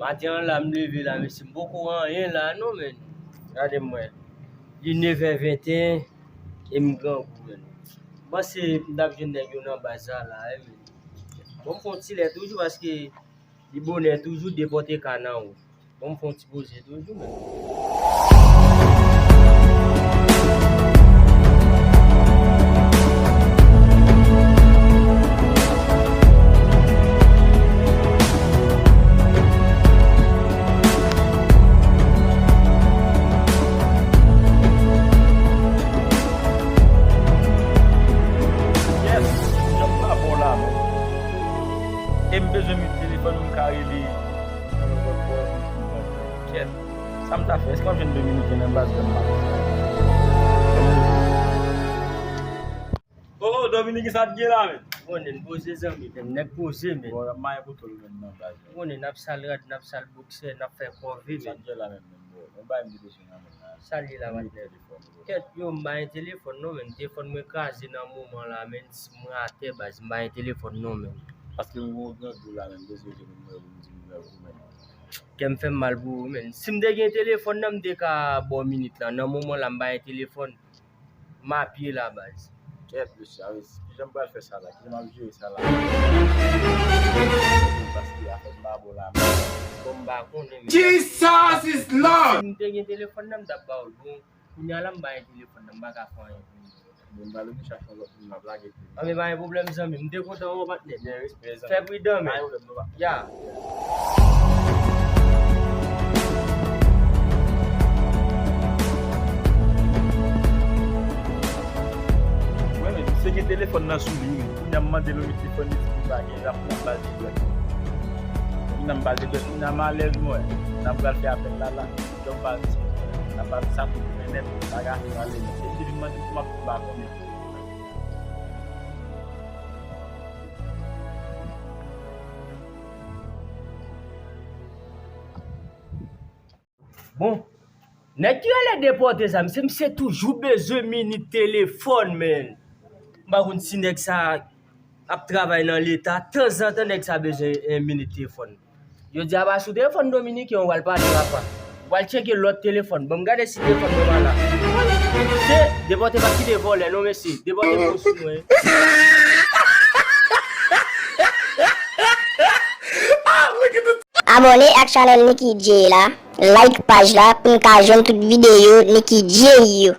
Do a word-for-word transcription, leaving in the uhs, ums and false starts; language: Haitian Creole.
Maten an la, m leve la, mesye, m poko anyen la, non, men. Gade m wè. Li nevè venteyen e m grangou, men. M panse m t ap jwenn nèg yo nan baz la, la, wi, men. Bon, m fè yon ti lè toujou, paske li bonè toujou, depòte ka nan ou. Bon, m fè yon ti poze toujou, men. Yes, jan m pa bon la, men. E m bezwen met telefòn m ka rele yon lòt bò. Kèt, sa m ta fè? Èske m ap jwenn Dominiken nan baz la m pa konn? Oh, oh, Dominiken, sa t gen la, men? Ou konnen, poze zanmi, men, nèg poze, men. Bon, y ap mayen kouto l menm nan baz la. Ou konnen, n ap sal rad, n ap sal boksè, n ap fè kòve, men. Sa t gen la menm, men, bro? Yon bagay m te bezwen nan men la. Sa l ye la, patnè? Telefòn, bro. Kèt, yo, m pa gen telefòn, non, men. Telefòn mwen kraze nan moman la, men. Si mwen atè, baz, m pa gen telefòn, non, men. Paske m gon grangou la, men. M bezwen jwenn nimewo pou m di nimewo pou mwen. Kè m fè m mal pou ou, men. Si m te gen telefòn nan, m te ka ba w minit la. Nan moman la, m pa gen telefòn. M apye la, baz. Kèt, mesye, a, kijan m pral fè sa la? Kijan m ap jere sa la? Paske afè m pa bon la, men. Bon, m pa konnen, men. Jesus is Lord! Si m te gen telefòn nan, m t ap ba w l. Bon, kounye a la, m pa gen telefòn nan, m pa ka fè anyen pou li. Bon, m pral oblije chache yon lòt moun, m ap lage pou li. Anben, pa gen pwoblèm, zanmi m. M te kontan wè w, patnè. Gen respè, zanmi. Fè pridan, men. Pa gen pwoblèm, non, patnè. Ya. Wè, men, misye gen telefòn nan sou li, men. Kounye a m mande l, wi, telefòn li di li pa gen, l ap pran bal de dwèt. Kounye a m bal de dwèt, kounye a m alèz, mwen. N ap pral fè apèl la, la. Jòb pa di, n ap pale sa pou mwen nèt, bagay a pale nèt. Epi depi m mande pou m ap tou pa konnen. Bon, nèg ki rele depòte sa, misye, misye toujou bezwen minit telefòn, men. M pa konn si nèg sa ap travay nan leta, tanzantan nèg sa bezwen yon minit telefòn. Yo di a pa sou telefòn dominiken, ou al pale papa. Ou al tcheke lòt telefòn. Ban m gade si telefòn mwen pa la. Se, depòte pa kite vòlè, non, mesye. Depòte bon sou mwen. Abòne ak chanèl Nicky Jay la, like paj la pou n ka jwenn tout videyo Nicky Jay yo.